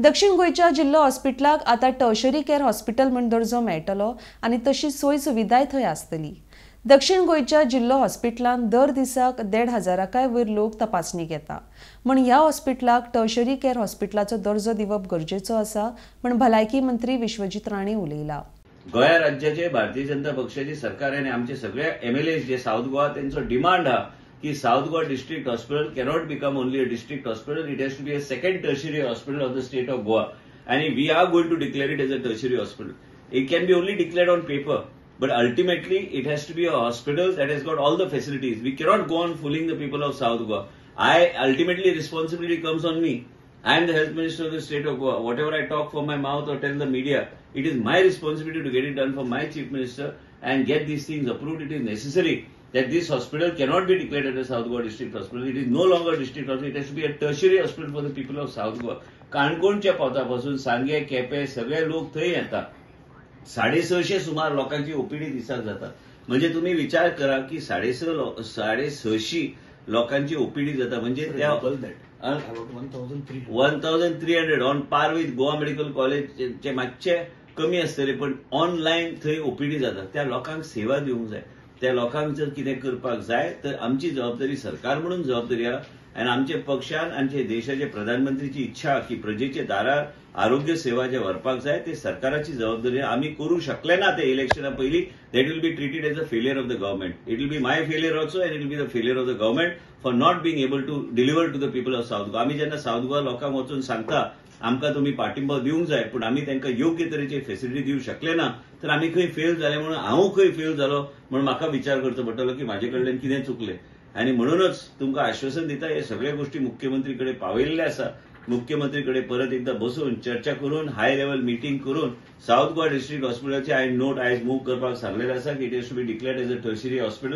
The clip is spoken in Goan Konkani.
दक्षिण गोंयच्या जिल्लो हॉस्पिटलाक आतां टर्शरी केअर हॉस्पिटल म्हूण दर्जो मेळटलो आनी तशी सोय सुविधाय थंय आसतली. दक्षिण गोंयच्या जिल्लो हॉस्पिटलांत दर दिसाक 1,500 वयर लोक तपासणी घेता म्हूण ह्या हॉस्पिटलाक टर्शरी केअर हॉस्पिटलाचो दर्जो दिवप गरजेचो आसा म्हूण भलायकी मंत्री विश्वजीत राणे उलयला. गोंया राज्याचे भारतीय जनता पक्षाचे सरकार आनी आमचे सगळे एमएलए जे साऊथ गोवा तेंचो डिमांड हा की south Goa district hospital cannot become only a district hospital, it has to be a second tertiary hospital of the state of Goa आनी we are going to declare it as a tertiary hospital. It can be only declared on paper, but ultimately it has to be a hospital that has got all the facilities. We cannot go on fooling the people of South Goa. I ultimately responsibility comes on me. I am the health minister of the state of Goa. Whatever I talk from my mouth or tell the media, it is my responsibility to get it done for my chief minister and get these things approved. It is necessary that this hospital cannot be declared as a South Goa district hospital. It is no longer a district hospital. It has to be a tertiary hospital for the people of South Goa. काणकोणच्या पोतापासून सांगे, केपे सगळे लोक थंय येतात. 650 सुमार लोकांची ओपीडी दिसाक जाता. म्हणजे तुम्ही विचार करा की 650 लोकांची ओपीडी जाता म्हणजे त्या 1300 on par with Goa medical कॉलेजचे मातशे कमी आसतले, पण ऑनलायन थंय ओपीडी जाता. त्या लोकांक सेवा दिवंक जाय. त्या लोकांक जर कितें करपाक जाय तर आमची जबाबदारी सरकार म्हणून जबाबदारी आहा आनी आमचे पक्षान आमचे देशाचे प्रधानमंत्रीची इच्छा की प्रजेचे दारार आरोग्य सेवा जे व्हरपाक जाय ते सरकाराची जबाबदारी. आमी करूं शकले ना ते इलेक्शना पयलीं, that will be treated as a failure of the government. It will be my failure also and it will be the failure of the government for not being able to deliver to the people of South Goa. आमी जेन्ना साऊथ गोवा लोकांक वचून सांगता आमकां तुमी पाठिंबो दिवंक जाय, पूण आमी तांकां योग्य तरेची फेसिलिटी दिवंक शकले ना तर आमी खंय फेल जाले म्हणून हांव खंय फेल जालो म्हणून म्हाका विचार करचो पडटलो की म्हाजे कडल्यान कितें चुकलें. आनी म्हणूनच तुमकां आश्वासन दिता, हे सगळे गोष्टी मुख्यमंत्री कडेन पावयल्ले आसा. मुख्यमंत्री कडेन परत एकदा बसून चर्चा करून हाय लेवल मिटींग करून साऊथ गोवा डिस्ट्रिक्ट हॉस्पिटलाचे आयज नोट आयज मूव करपाक सांगलेलें आसा की it has to be declared as a tertiary hospital.